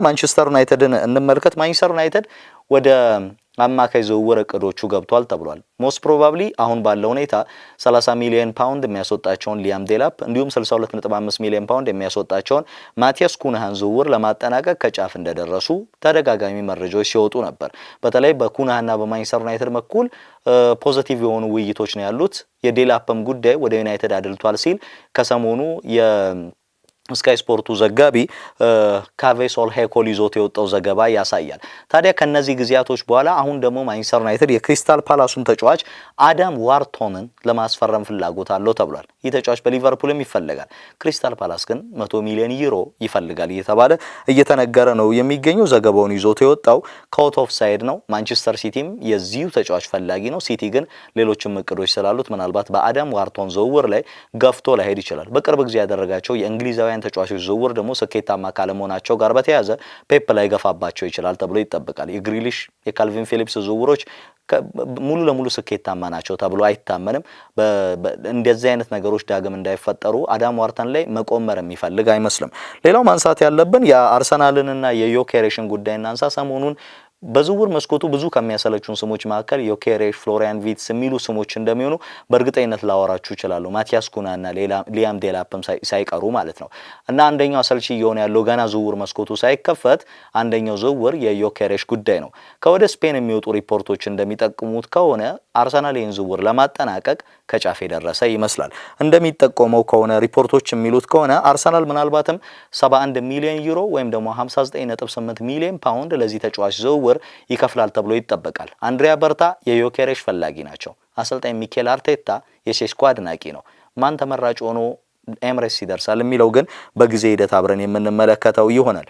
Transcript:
ማንቸስተር ዩናይትድን እንመልከት። ማንቸስተር ዩናይትድ ወደ አማካይ ዝውውር እቅዶቹ ገብቷል ተብሏል። Most probably አሁን ባለው ሁኔታ 30 ሚሊዮን ፓውንድ የሚያስወጣቸውን ሊያም ዴላፕ እንዲሁም 62.5 ሚሊዮን ፓውንድ የሚያስወጣቸውን ማቲያስ ኩንሃን ዝውውር ለማጠናቀቅ ከጫፍ እንደደረሱ ተደጋጋሚ መረጃዎች ሲወጡ ነበር። በተለይ በኩንሃና በማንቸስተር ዩናይትድ በኩል positive የሆኑ ውይይቶች ነው ያሉት። የዴላፕም ጉዳይ ወደ ዩናይትድ አድልቷል ሲል ከሰሞኑ ስካይ ስፖርቱ ዘጋቢ ካቬ ሶልሄኮል ይዞት የወጣው ዘገባ ያሳያል። ታዲያ ከነዚህ ጊዜያቶች በኋላ አሁን ደግሞ ማንቸስተር ዩናይትድ የክሪስታል ፓላሱን ተጫዋች አዳም ዋርቶንን ለማስፈረም ፍላጎት አለው ተብሏል። ይህ ተጫዋች በሊቨርፑልም ይፈለጋል። ክሪስታል ፓላስ ግን 100 ሚሊዮን ዩሮ ይፈልጋል እየተባለ እየተነገረ ነው የሚገኘው። ዘገባውን ይዞት የወጣው Caught Offside ነው። ማንቸስተር ሲቲም የዚሁ ተጫዋች ፈላጊ ነው። ሲቲ ግን ሌሎችም እቅዶች ስላሉት ምናልባት በአዳም ዋርቶን ዝውውር ላይ ገፍቶ ላይሄድ ይችላል። በቅርብ ጊዜ ያደረጋቸው የእንግሊዛውያን ተጫዋቾች ዝውውር ደግሞ ስኬታማ ካለመሆናቸው ጋር በተያያዘ ፔፕ ላይ ገፋባቸው ይችላል ተብሎ ይጠበቃል። የግሪሊሽ፣ የካልቪን ፊሊፕስ ዝውውሮች ሙሉ ለሙሉ ስኬታማ ናቸው ተብሎ አይታመንም። እንደዚህ አይነት ነገሮች ዳግም እንዳይፈጠሩ አዳም ዋርተን ላይ መቆመር የሚፈልግ አይመስልም። ሌላው ማንሳት ያለብን የአርሰናልንና የዮኬሬሽን ጉዳይ እናንሳ። ሰሞኑን በዝውውር መስኮቱ ብዙ ከሚያሰለቹን ስሞች መካከል ዮኬሬሽ፣ ፍሎሪያን ቪትስ የሚሉ ስሞች እንደሚሆኑ በእርግጠኝነት ላወራችሁ እችላለሁ። ማቲያስ ኩናና ሊያም ዴላፕም ሳይቀሩ ማለት ነው። እና አንደኛው አሰልቺ እየሆነ ያለው ገና ዝውውር መስኮቱ ሳይከፈት አንደኛው ዝውውር የዮኬሬሽ ጉዳይ ነው። ከወደ ስፔን የሚወጡ ሪፖርቶች እንደሚጠቁሙት ከሆነ አርሰናል ይህን ዝውውር ለማጠናቀቅ ከጫፍ የደረሰ ይመስላል። እንደሚጠቆመው ከሆነ፣ ሪፖርቶች የሚሉት ከሆነ፣ አርሰናል ምናልባትም 71 ሚሊዮን ዩሮ ወይም ደግሞ 59.8 ሚሊዮን ፓውንድ ለዚህ ተጫዋች ዝውውር ይከፍላል ተብሎ ይጠበቃል። አንድሪያ በርታ የዮኬሬሽ ፈላጊ ናቸው። አሰልጣኝ ሚኬል አርቴታ የሴስኮ አድናቂ ነው። ማን ተመራጭ ሆኖ ኤምሬትስ ይደርሳል የሚለው ግን በጊዜ ሂደት አብረን የምንመለከተው ይሆናል።